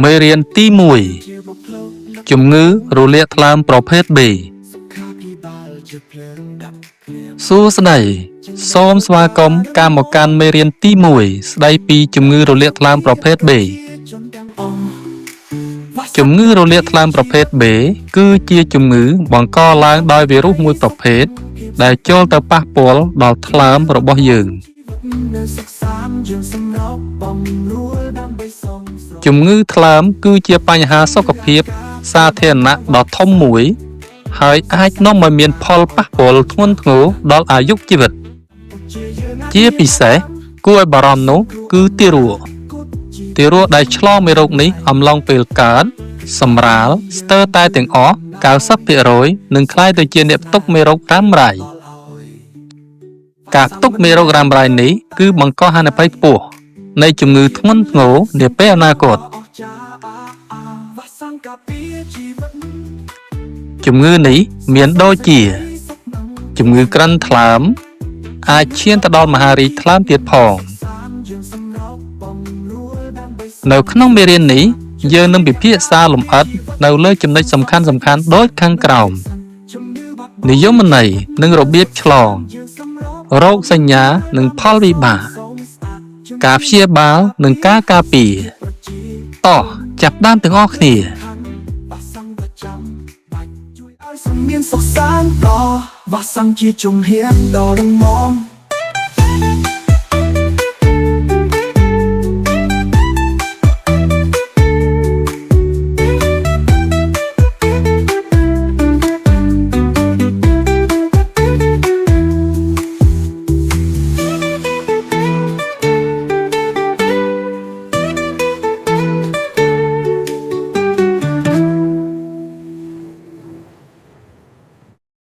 មេរៀនទី1ជំងឺរលាកថ្លើមប្រភេទ B សួស្តីសូមស្វាគមន៍ការមកកាន់មេរៀនទី1ស្ដីពីជំងឺរលាកថ្លើមប្រភេទ B ជំងឺរលាកថ្លើមប្រភេទ B គឺជាជំងឺបង្កឡើងដោយវីរុសមួយប្រភេទដែលចូលទៅប៉ះពាល់ដល់ថ្លើមរបស់យើង ជំងឺថ្លើមគឺជាបញ្ហាសុខភាពសាធារណៈដ៏ធំមួយ ហើយអាចនាំឲ្យមានផលប៉ះពាល់ធ្ងន់ធ្ងរដល់អាយុជីវិត ជាពិសេសគួរឲ្យបារម្ភនោះគឺទារកទារកដែលឆ្លងមេរោគនេះអំឡុងពេលកើតសម្រាលស្ទើរតែទាំងអស់90%នឹងក្លាយទៅជាអ្នកផ្ទុកមេរោគរ៉ាំរ៉ៃការផ្ទុកមេរោគរ៉ាំរ៉ៃនេះគឺបង្កហានិភ័យខ្ពស់នៃជំងឺធ្ងន់ធ្ងរនាពេលអនាគត ជំងឺនេះមានដូចជា ជំងឺក្រិនថ្លើមអាចឈានទៅដល់មហារីកថ្លើមទៀតផង នៅក្នុងមេរៀននេះយើងនឹងពិភាក្សាលម្អិតនៅលើចំណុចសំខាន់ៗដូចខាងក្រោម និយមន័យនិងរបៀបឆ្លងរោគសញ្ញានិងផលវិបាកការព្យាបាលនិងការការពារតោះចាប់ផ្ដើមទាំងអស់គ្នា មានសុខសាន្តដល់វ៉ាសាំងជាជំហានដ៏រឹងមាំ